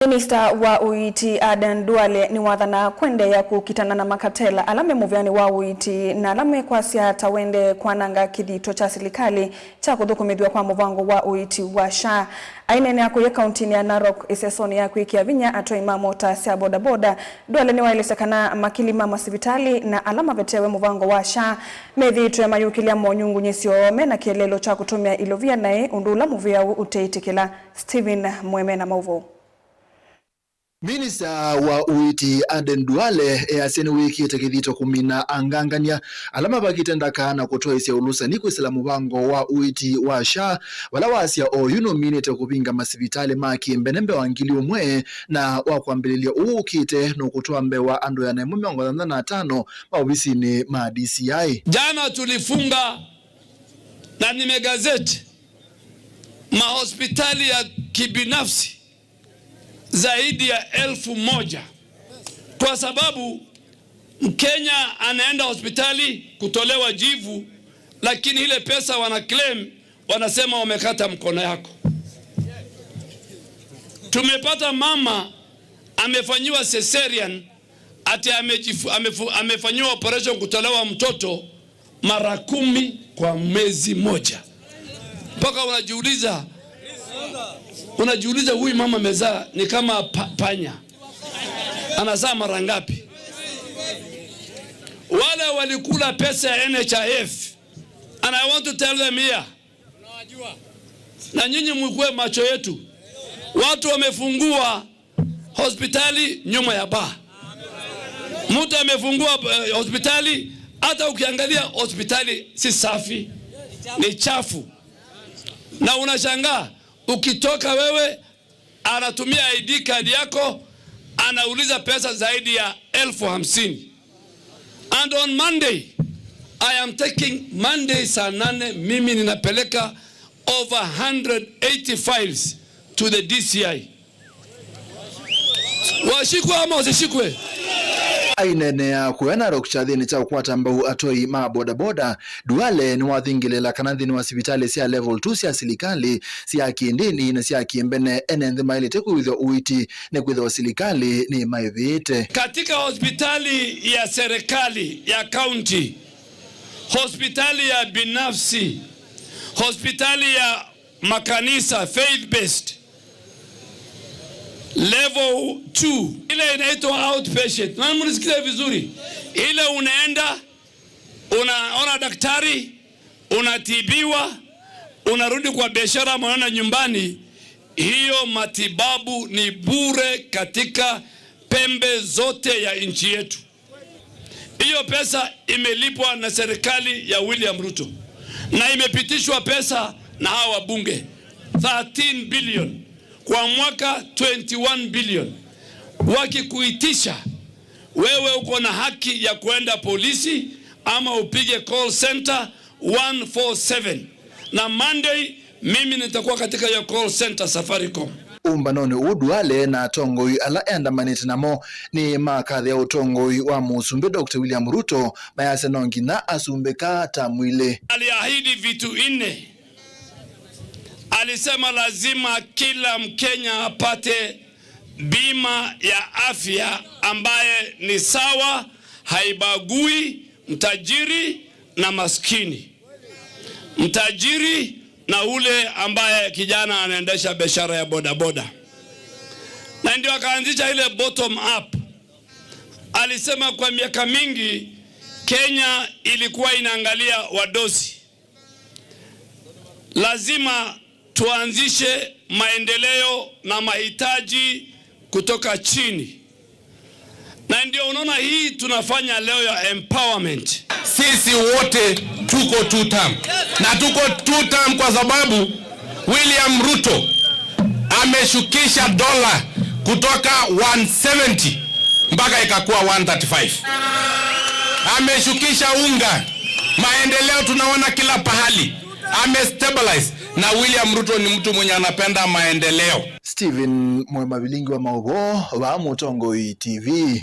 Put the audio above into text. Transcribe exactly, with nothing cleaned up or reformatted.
Minista wa ũiiti Aden Duale nĩwathanaa kũendeea kũkitana na makatela ala me mũvĩanĩ wa ũiiti na ala mekwasya ta wende kwananga kĩthito kya silikalĩ kya kũthũkũmĩthw'a kwa mũvango wa ũiiti wa SHA. Aineenea kũya kauntinĩ ya Narok ĩsesonĩ ya kwĩkĩa vinya atwai ma mota sya bodaboda, Duale nĩwaelesya kana makili ma masivitalĩ na ala mavetewe mũvango wa SHA methĩĩtwe mayũkĩlya monyungunyĩsyo me na kĩeleelo kya kũtũmĩa ilovia naĩ, ũndũ ũla mũvĩa ũũ ũteĩtĩkĩla. Stephen Mweme na maũvoo. Minista wa ũiiti Aden Duale easya nĩwĩkĩte kĩthito kũmina angangany'a ala mavakĩte ndaka na kũtwaĩsya ũlũsani kwĩsĩla mũvango wa ũiiti wa SHA, vala wasya oyu nũminĩte kũvinga masivitalĩ ma kĩmbene mbee wa ngili ũmwe, na wa kwambĩlĩlya ũũ ũkĩte nũkũtwaa mbee wa andũ ĩana ĩmwe mĩongo thanthatũ na atano maovisinĩ ma D C I. Jana tulifunga na nimegazeti mahospitali ya kibinafsi zaidi ya elfu moja, kwa sababu Mkenya anaenda hospitali kutolewa jivu, lakini ile pesa wana claim, wanasema wamekata mkono yako. Tumepata mama amefanyiwa cesarean, ati amejifu-, amefu-, amefanyiwa operation kutolewa mtoto mara kumi kwa mwezi moja. Mpaka unajiuliza, unajiuliza, huyu mama amezaa ni kama pa-, panya. Anazaa mara ngapi? Wale walikula pesa ya N H I F, and I want to tell them here, na nyinyi mkuwe macho yetu. Watu wamefungua hospitali nyuma ya baa. Mtu amefungua, eh, hospitali, hata ukiangalia hospitali si safi, ni chafu. Na unashangaa, ukitoka wewe, anatumia I D card yako, anauliza pesa zaidi ya elfu hamsini. And on Monday, I am taking, Monday saa nane, mimi ninapeleka over hundred eighty files to the D C I. Washikwe ama wasishikwe? Aineenea kũya Narok kyathĩnĩ kya ũkwata mbau atwai ma bodaboda, Duale nĩwathingĩlĩĩla kana nthĩnĩ wa sivitalĩ sya level two sya silikalĩ, sya kĩndĩni na sya kĩmbene, ene nthĩ maĩlĩte kwĩw'ĩthw'a ũiiti nĩkwĩthĩwa silikalĩ nĩmaĩvĩte. Katika hospitali ya serikali ya county, hospitali ya binafsi, hospitali ya makanisa, faith based, level two, ile inaitwa outpatient. Na mnisikize vizuri, ile unaenda, unaona daktari, unatibiwa, unarudi kwa biashara ama unaenda nyumbani, hiyo matibabu ni bure katika pembe zote ya nchi yetu. Hiyo pesa imelipwa na serikali ya William Ruto na imepitishwa pesa na hawa wabunge, thirteen billion kwa mwaka, twenty-one billion. Wakikuitisha, wewe uko na haki ya kuenda polisi ama upige call center one four seven. Na Monday, mimi nitakuwa katika hiyo call center Safaricom. Ũmbanonĩ ũũ, Duale na atongoi ala endamanĩte namo nĩmakathĩa ũtongoi wa Mũsumbĩ Doctor William Ruto, mayasya no nginya asumbĩka tamu ilĩ. Aliahidi vitu nne. Alisema lazima kila Mkenya apate bima ya afya ambaye ni sawa, haibagui mtajiri na maskini, mtajiri na ule ambaye kijana anaendesha biashara ya bodaboda. Na ndio akaanzisha ile bottom up. Alisema kwa miaka mingi Kenya ilikuwa inaangalia wadosi. Lazima tuanzishe maendeleo na mahitaji kutoka chini. Na ndio unaona hii tunafanya leo ya empowerment. Sisi wote tuko two term. Na tuko two term kwa sababu William Ruto ameshukisha dola kutoka one seventy mpaka ikakuwa one thirty-five. Ameshukisha unga. Maendeleo tunaona kila pahali. Amestabilize. Na William Ruto ni mtu mwenye anapenda maendeleo. Stephen Mwema, vilingi wa maũvoo, vaa Mũtongoi T V.